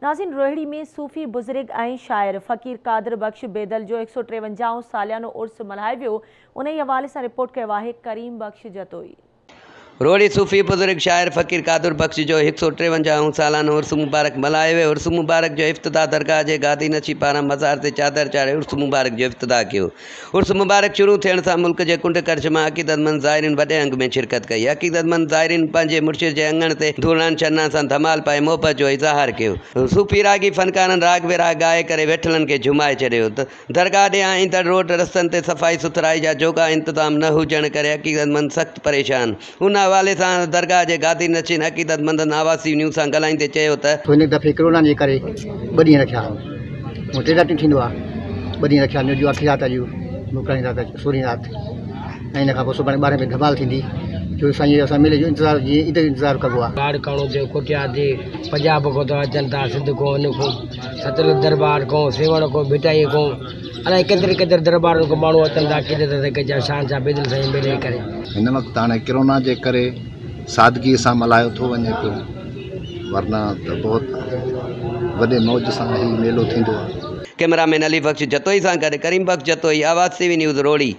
ناظرين روهڙي ۾ صوفي بزرگ ۽ شاعر فقير قادر بخش بيدل جو هڪ سئو ٽيونجاهون ساليانو عرس ملهايو ويو انهي حوالي سان رپورٽ ڪيو آهي ڪريم بخش جتوئي. روهڙي صوفي بزرگ شاعر فقير قادر بخش جو هڪ سئو ٽيونجاهون سالانو عرس مبارڪ ملهايو ويو. عرس مبارڪ جو افتتاح درگاهه جي گادي نشين پاران مزار تي چادر چاڙهي عرس مبارڪ جو افتتاح ڪيو. عرس مبارڪ شروع ٿيڻ سان ملڪ جي ڪنڊ ڪڙڇ مان عقيدتمند زائرين وڏي انگ ۾ شرڪت ڪئي. عقيدتمند زائرين پنهنجي مرشد جي اڱڻ تي ڌوڻان شرنان سان ڌمال پائي محبت جو اظهار ڪيو. صوفي راڳي فنڪارن راڳ ويراڳ ڳائي ڪري ويٺلن کي جهومائي ڇڏيو. درگاهه ڏانهن ايندڙ روڊ رستن تي صفائي سٿرائي جا جوڳا انتظام نه هجڻ ڪري عقيدتمند سخت پريشان. ان حوالي سان درگاهه جي گادي نشين عقيدتمندن آواز سي نيوز سان ڳالهائيندي چيو ته. هن دفعي ڪرونا جي ڪري ٻه ڏينهن رکيا هئا هونء ٽي راتيون ٿيندو آهي ٻه ڏينهن رکيا جو آخري رات اڄ موڪلاڻي رات سورهين رات ۽ ان کان پوء سڀاڻي ٻارهين بجي ڌمال ٿيندي جو سائين اسان ميلي جو انتظار جيئن عيد جو انتظار ڪبو آهي. لاڙڪاڻو ٿيو ڪوٽيا ٿي پنجاب کان ٿا اچن ٿا سنڌ کان ان کان ستلج دربار کان سيوهڻ کان ڀٽائي کان الائي ڪيتري ڪيتري دربارن کان ماڻهو اچن ٿا عقيدت سان ڪي شان سان بيدل سائين ميلي جي ڪري. هن وقت هاڻي ڪرونا جي ڪري سادگي سان ملهايو ٿو وڃي پيو ورنه ته بهت وڏي موج سان هي ميلو ٿيندو آهي. ڪئميرا مين علي بخش جتوئي سان گڏ Karim Bakhsh Jatoi, Awaz T V news Rohri.